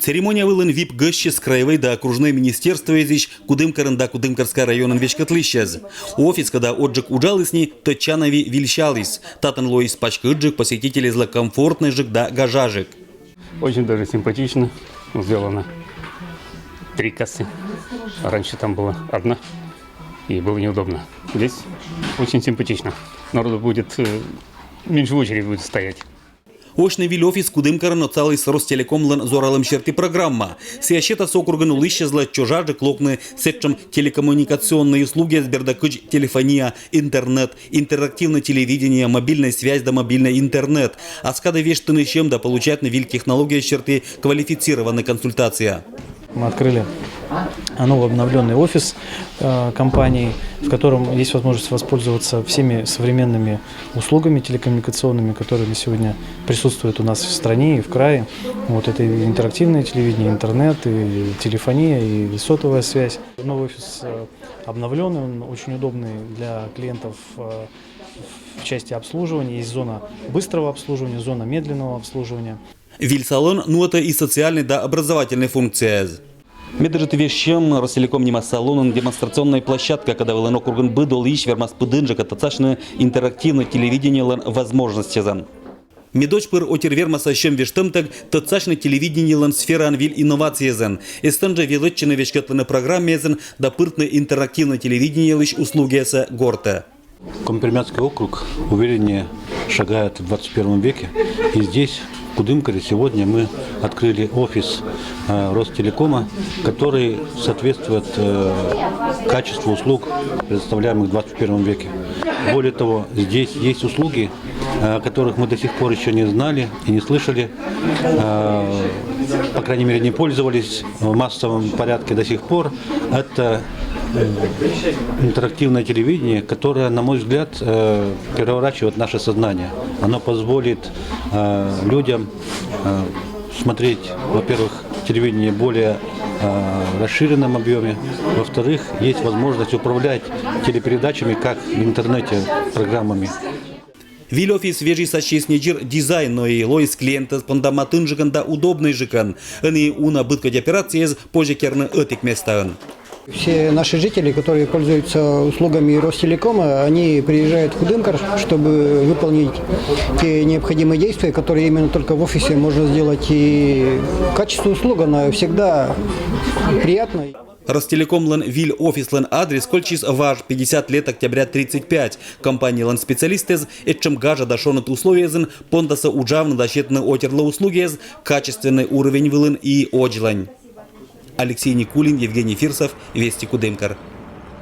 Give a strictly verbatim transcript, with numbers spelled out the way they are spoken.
Церемония вылын вип гӧсьтчис краевӧй да окружнӧй министерствоэзйысь Кудымкарын да Кудымкарскӧй районын веськӧдлысьӧз. Офис, кӧда ӧтджык уджаліс ни, тӧдчана вильсяліс. Татӧн лоис паськыдджык, посетителезлы комфортнӧйджык да гажаджык. Очень даже симпатично сделано. Три кассы. Раньше там была одна, и было неудобно. Здесь очень симпатично. Народу будет э, меньше в очереди будет стоять. Ӧшинь виль офис Кудымкарын отсаліс Ростелекомлӧн зоралӧм серти программа. Сійӧ сетас округын улысьяслы чужаджык локны сэтшӧм телекоммуникационнӧй услугияс бердӧ, кыдз телефония, интернет, интерактивнӧй телевидение, мобильнӧй связь да мобильнӧй интернет. Ас кадӧ вештыны сьӧм да получайтны виль технология серти квалифицированнӧй консультация. Мы открыли новый обновленный офис э, компании, в котором есть возможность воспользоваться всеми современными услугами телекоммуникационными, которые на сегодня присутствуют у нас в стране и в крае. Вот это и интерактивное телевидение, интернет, и телефония, и сотовая связь. Новый офис э, обновленный, он очень удобный для клиентов э, в части обслуживания. Есть зона быстрого обслуживания, зона медленного обслуживания. Виль салон нуӧтӧ и социальнӧй да образовательнӧй функцияяс. Медыджыт вежсьӧм Ростелеком нима салонын демонстрационнӧй площадка, кӧда вылын округын быд олысь вермас пыдынджыка тӧдсасьны интерактивнӧй телевидениелӧн возможностьясӧн. Медодз пыр отир вермас сьӧм вештӧмтӧг тӧдсасьны телевидениелӧн сфераын виль инновацияясӧн. Эстӧн жӧ велӧдчыны веськӧдлыны программаэзӧн да пыртны интерактивнӧй телевидениелысь услугияссӧ гортӧ. Коми-Пермяцкий округ увереннее шагает в двадцать первом веке. И здесь, в Кудымкаре, сегодня мы открыли офис э, Ростелекома, который соответствует э, качеству услуг, предоставляемых в двадцать первом веке. Более того, здесь есть услуги, э, о которых мы до сих пор еще не знали и не слышали, э, по крайней мере, не пользовались в массовом порядке до сих пор. Это э, интерактивное телевидение, которое, на мой взгляд, э, переворачивает наше сознание. Оно позволит э, людям э, смотреть, во-первых, телевидение в более э, расширенном объеме, во-вторых, есть возможность управлять телепередачами, как в интернете, программами. Виль офис вежис ассьыс не дзир дизайн, но и лоис клиентъяс понда матынджыкӧн да удобнӧйджыкӧн. Ӧні уна быд кодь операцияяс позьӧ керны ӧтик местаын. Все наши жители, которые пользуются услугами Ростелекома, они приезжают в Кудымкар, чтобы выполнить те необходимые действия, которые именно только в офисе можно сделать. И качество услуг, она всегда приятна. Ростелекомлӧн виль офислӧн адрес кольччис важ, пятьдесят лет октября тридцать пять. Компаниялӧн специалистъяс этшӧм гажа да шоныд условиеясын пондасӧ уджавны да сетны отирлы услугияс качественнӧй уровень вылын и ӧдзлань. Алексей Никулин, Евгений Фирсов, Вести, Кудымкар.